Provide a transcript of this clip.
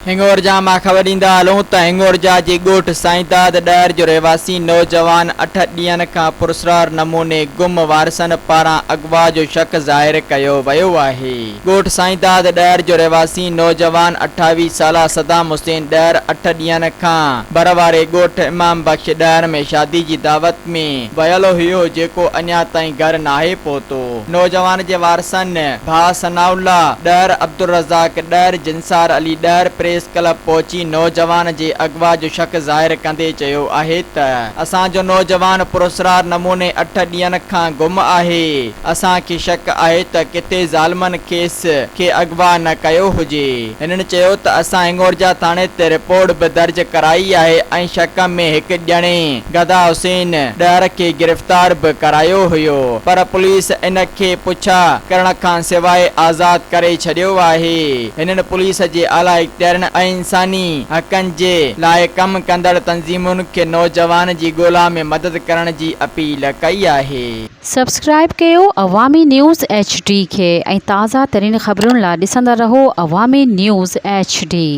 هڱورجا مان خبر ڏيندا هلون ته هڱورجا جي ڳوٺ سائينداد ڏهر جو رهواسي نوجوان اٺ ڏينهن کان پراسرار نموني گم وارثن پاران اغوا جو شڪ ظاهر ڪيو ويو آهي. ڳوٺ سائينداد ڏهر جو رهواسي نوجوان 28 سالا صدام حسين ڏهر اٺ ڏينهن کان ڀر واري ڳوٺ امام بخش ڏهر ۾ شادي جي دعوت ۾ ويل هيو جيڪو اڃا تائين گهر ناهي پهتو. نوجوان جي وارثن ڀاء ثناء الله ڏهر، عبدالرزاق ڏهر، جنسار علي ڏهر پريس ڪلب پهچي نوجوان جي اغوا جو شڪ ظاهر ڪندي چيو آهي ته اسان جو نوجوان پراسرار نموني اٺ ڏينهن کان گم آهي، اسان کي شڪ آهي ته ڪٿي ظالمن کيس کي اغوا نه ڪيو هجي. هنن چيو ته اسان هڱورجا ٿاڻي تي رپورٽ به درج ڪرائي آهي ۽ شڪ ۾ هڪ ڄڻي گدا حسين ڏهر کي گرفتار به ڪرايو هيو پر پوليس ان کي پڇا ڪرڻ کان سواء آزاد ڪري ڇڏيو آهي. هنن پوليس جي اعليٰ اختيارين ۽ انساني حقن جي لاء ڪم ڪندڙ تنظيمن کي نوجوان جي ڳولا ۾ مدد ڪرڻ جي اپيل ڪئي آهي. سبسڪرائيب ڪيو عوامي نيوز ايڇ ڊي کي ۽ تازه ترين خبرن لا ڏسندا رهو عوامي نيوز ايڇ ڊي.